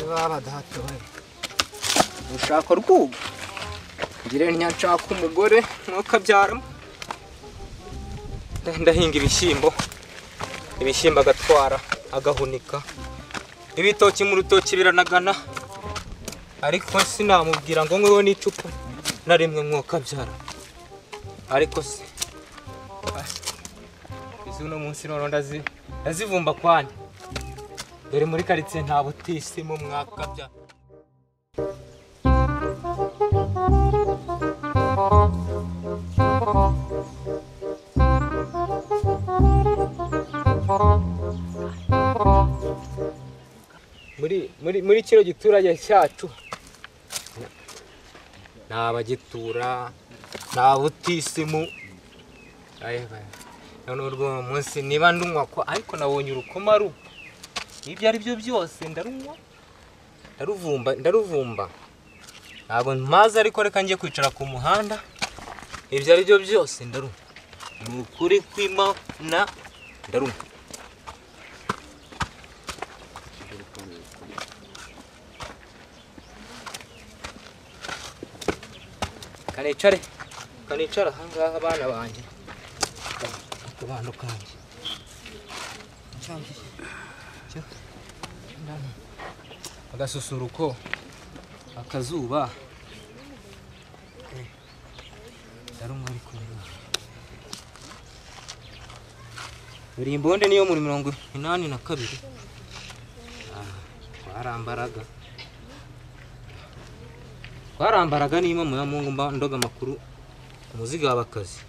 Baba data we. Ushaka rwubu. Ngire nyanshaka umugore ntukabyaramo. Ndahinga ibishyimbo. Ibishyimbo agatwara agahunika. Ibitoki mu rutoki biranagana. Ariko sinamubwira ngo ngwewe n'icupa na rimwe mwokabyara. Ariko se izuno munsi none ndazivumba kwani. Dore muri quartier nta butisimu mwakabya. Muri kino giturage cyacu nta bagitura nta butisimu. None urwo munsi niba ndunywa ko ariko nabonye urukoma rupa. Ibyo ari byo byose ndarunywa ndaruvumba ntabwo mpaza ariko reka njye kwicara ku muhanda. Ibyo ari byo byose ndarunywa ni ukuri kw'Imana ndarunywa. Kanicara ahangaha abana banjye akabando kanjye agasusuruko akazuba ndarumwa. Ariko buri imbonde niyo muri 82 twarambaraga niba mu ya Mungu mba ndoga makuru umuziga w'abakazi.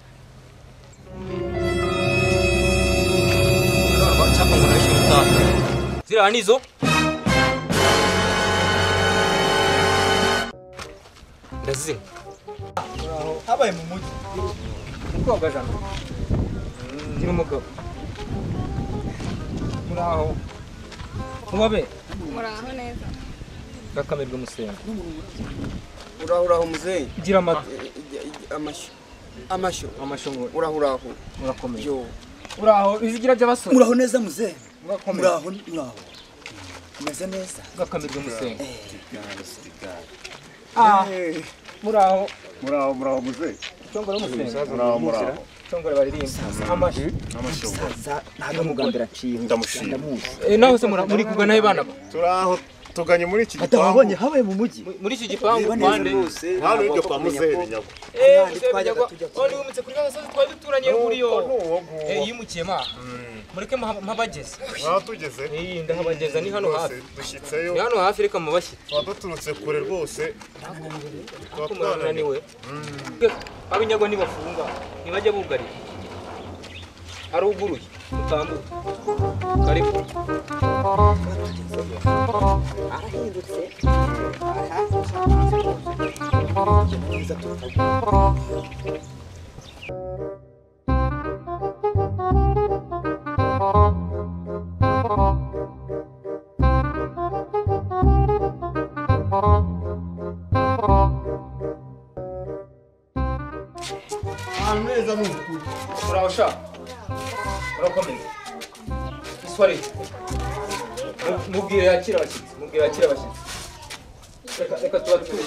Ziriya nizo ndazina habaye mu mujyi mukobwa jana ngira umugabo muraho mubabe muraho neza gakamirwe musenga uraho uraho muzeyi gira amashyo amashyo uraho uraho urakomeye uraho izigira by'abasore uraho neza muzeyi muraho muraho meze neza gakamirwe musenga muraho muraho muraho muzeyi cyongora musenga muraho muraho cyongora baririmba amashyo amashyo ntabwo mugambira aciye ndamushima naho se muri kugana he bana turaho tuganye muri iki gipangu wabonye habaye mu mujyi muri iki gipangu kwande hano iryo kwa muzehe Binyago twajyaga wimutse kuri gasozi twari duturanye muri yo yimukiye ma mureke mpabageze mwatugeze ndahabageza ni hano hafi dushyitseyo ni hano hafi reka mubashye twaduturutse kure rwose twananiwe abinyago nibafunga ntibajya bugarira aruguruye utambuka karibu arahindutse ahantu heza ni ukuri uraho sha urakomeye iswari mubwire yakira abashyitsi mubwire yakira abashyitsi reka tubature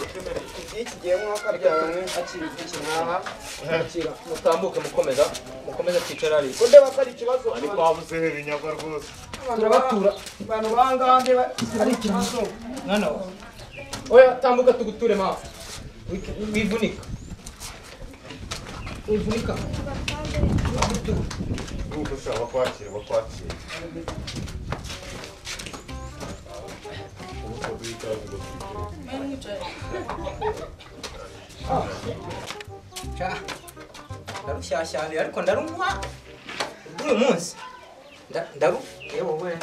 iki gihe mwaka byawe akira iki nkaha akira mutambuke mukomeza mukomeza kwicara ari ko ndeba ko ari ikibazo ariko wabuze Binyago rwose turabatura abantu bangange ari ikibazo mwana wa oya tambuka tuguture ma wivunika wivunika nuko ushaka kwakira bakwakira ndarushyashyane ariko ndarunywa uyu munsi ndaru yewe we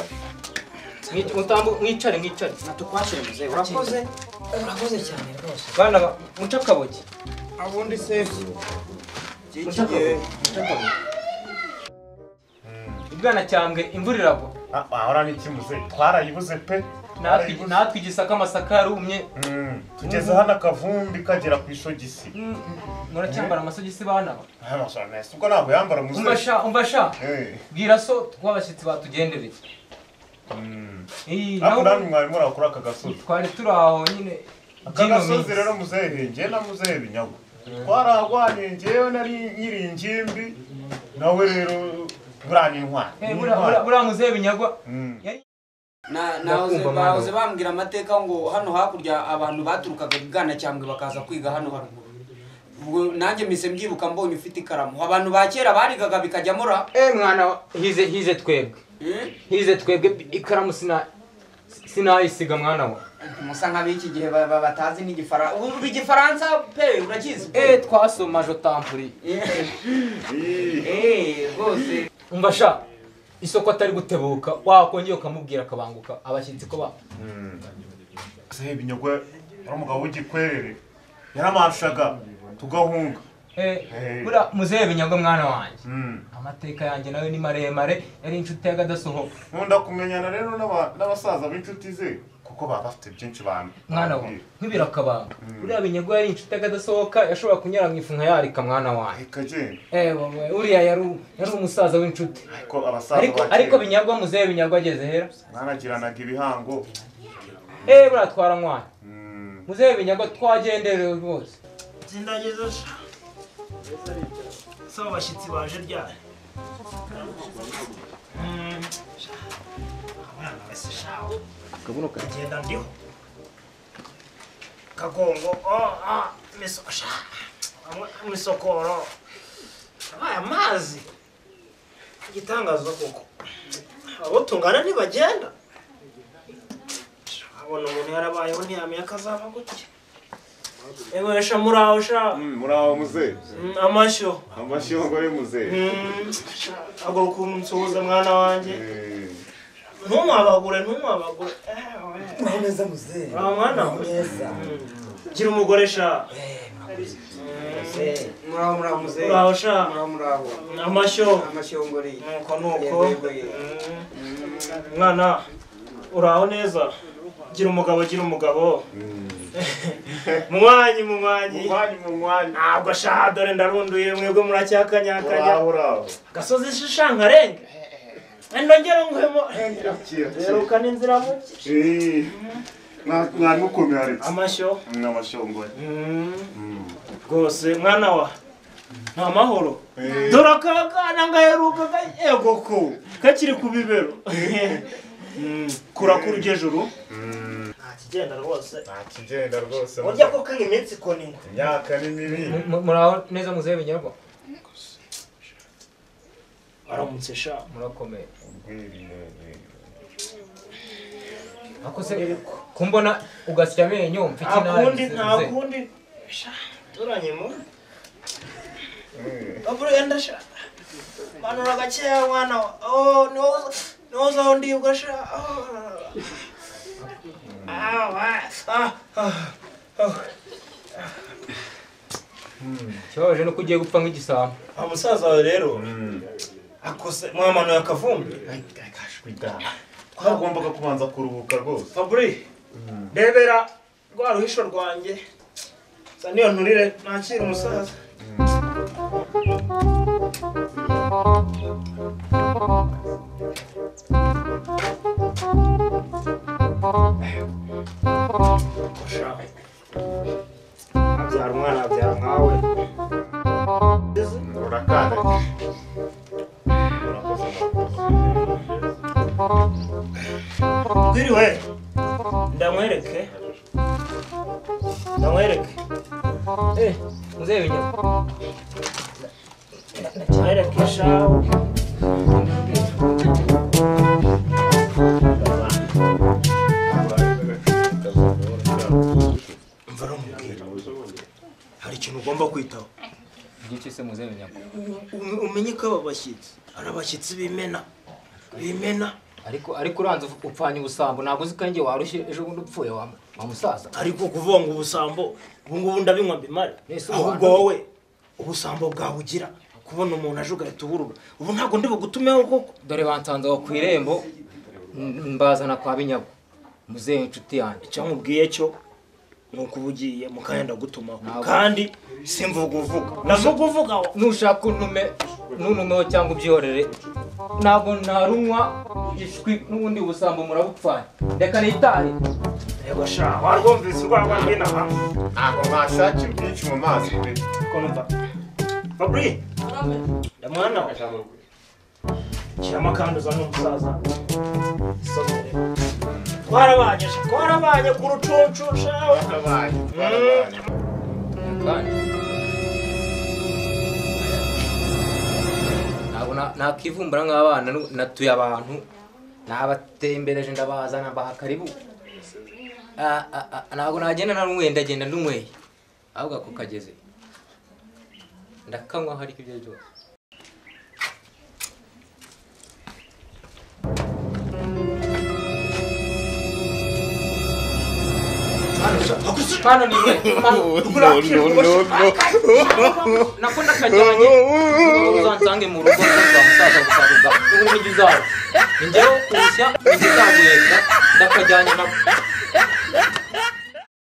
mwicare mwicare natukwakire muzehe urakoze urakoze cyane rwose bana muca akabogi abundi se muca akabogi Ibwana cyambwe imvura iragwa ahora n'iki muzehe twarayibuze pe natwe igisaka amasaka yarumye tugeze hano akavumbi kagera ku isogisi muracyambara amasogisi bana ubwo ntabwo yambara muzehe umva sha bwira so tw'abashyitsi batugendereye Ariko namwe mwari muri akora aka gasozi. Twari turi aho nyine. Aka gasozi rero muzehe nge na muzehe Binyagwa. Twaragwanye ngewe nari nyiri ingimbi nawe rero burani intwari. Buriya muzehe Binyagwa. Nahoze bambwira amateka ngo hano hakurya abantu baturukaga Bwanacyambwe bakaza kwiga hano haruguru. Ubwo nanjye mise mbyibuka mbonye ufite ikaramu. Abantu ba kera barigaga bikajyamo ra. Mwana hize twebwe. Hize twebwe ikaramu sinayisiga mwana wa. Musa nk'abiki gihe batazi n'igifaransa. Ubu igifaransa pe urakizi? Twasoma jo tampuri. Rwose. Umva sha isoko atari gutebuka wakongeye ukamubwira akabanguka abashyitsi ko ba. Se Binyagwa yari umugabo w'igikwerere. Yaramashaga tugahunga. Buriya muzehe Binyagwa mwana wanjye. Amateka yanjye nawe ni maremare yari inshuti y'agadasohoka. Nkunda kumenyana rero n'abasaza b'inshuti ze kuko baba bafite byinshi bantu. Mwana wa nk'ibirakabanga. Buriya Binyagwa yari inshuti y'agadasohoka yashobora kunyara mu ifu nkayarika mwana wanjye. Ikagenda. Wowe uriya yari umusaza w'inshuti. Ariko abasaza ba ariko Binyagwa muzehe Binyagwa ageze hera. Mwaragiranaga ibihango. Buriya twaranywanye. Muzehe Binyagwa twagenderewe rwose. Sindageze sha. Saba abashyitsi baje ryari. Abana bese shawo. Kagenda ndiho. Kagongo miso sha. Misokoro. Aya mazi. Igitangazo koko. Abo tungana ntibagenda. Abona umuntu yarabayeho ntiyamenya akazaba gutya. Ewe muraho sha. Muraho muzehe. Amashyo. Amashyo ngore muzehe. Ago kunsuhuza mwana wanjye. Ntumwabagure. Muraho neza muzehe. Muraho mwana. Neza. Gira umugore sha. Muraho muzehe. Muraho sha. Muraho. Amashyo. Amashyo ngore. Nuko. Mwana uraho neza. Gira umugabo. Munywanyi. Ntabwo sha dore ndarunduye mwebwe muracyakanyakanya. Uraho. Gasozi shisha nkarenga. Ndongera ngwemo. Rerukana inzira muke. Mwari mukomeye ariko. Amashyo. Amashyo ngore. Rwose mwana wa nta mahoro. Dore akana ngaheruka ego ko kakiri ku bibero. Kurakura ujejuru. Nta kigenda rwose. Urya ko kanga iminsi koningwa. Imyaka ni mibi. Muraho neza muzehe Binyagwa. Aramutse sha. Murakomeye. Ako se kumbona ugasya amenyo mfite nabi. Nta kundi sha turanye mu. Aburo enda sha. Manura gakeya mwana. No zo ndibwa sha. Cyoje no kugiye gupfa nk'igisambo. Umusaza wawe rero akose mwamanuye akavumbi. Twagombaga kubanza kuruhuka rwose. Fabri, ndebera rwa ruhisho rwanjye. Sa niyo nturire nakira umusaza. Abyara umwana abyara nkawe. Urakanda. Twiriwe. Ndamwereke. Muzehe Binyagwa. Ndamwereke shawo. Mva rumubwira. Hari ikintu ugomba kwitaho. Igice se muzehe Binyagwa. Umenye ko aba bashyitsi ari abashyitsi b'imena. Ariko uranze upfanye ubusambo ntabwo uzi ko njye warushye ejo bundi upfuye wa musaza. Ariko kuvuga ngo ubusambo ubu ngubu ndabinywa mbimare. Ahubwo wowe ubusambo bwawe ugira kubona umuntu aje ugahita uburura. Ubu ntabwo ndi bugutumeho koko. Dore bansanze aho ku irembo mbazana kwa Binyagwa. Muzehe inshuti yanjye. Icyo nkubwiye cyo nuko ubugiye mukanya ndagutumaho. Kandi simvuga uvuga. Navuga uvuga. Nushaka untume nunumeho cyangwa ubyihorere. Ntabwo narunywa ishwi n'ubundi busambo murabupfanye. Reka nitahe. Yego sha, warwumvise urwagwa rw'inaha. Ntabwo mwashakira byinshi mu mazi pe. Ko numva. Fabri. Ndamwana wa. Shyiramo akanduza n'umusaza. Somere. Twarabanye sha, twarabanye ku rucunshu sha. Twarabanye, twarabanye. Kandi ntabwo nakivumbura nk'abana natuye abantu nabatembereje ndabazana mbaha karibu. Ntabwo nagenda narunyweye, ndagenda ndunyweye ahubwo ako kageze ndakanywa hari ibyo byose. Hano ni mwe. No, no, no. Nako nakajyanye uzansange mu rugo rwa musaza gusaruga ubu nijye uzaza. Ni njyewe kushya, nijye uzaguheka, ndakajyanye nako.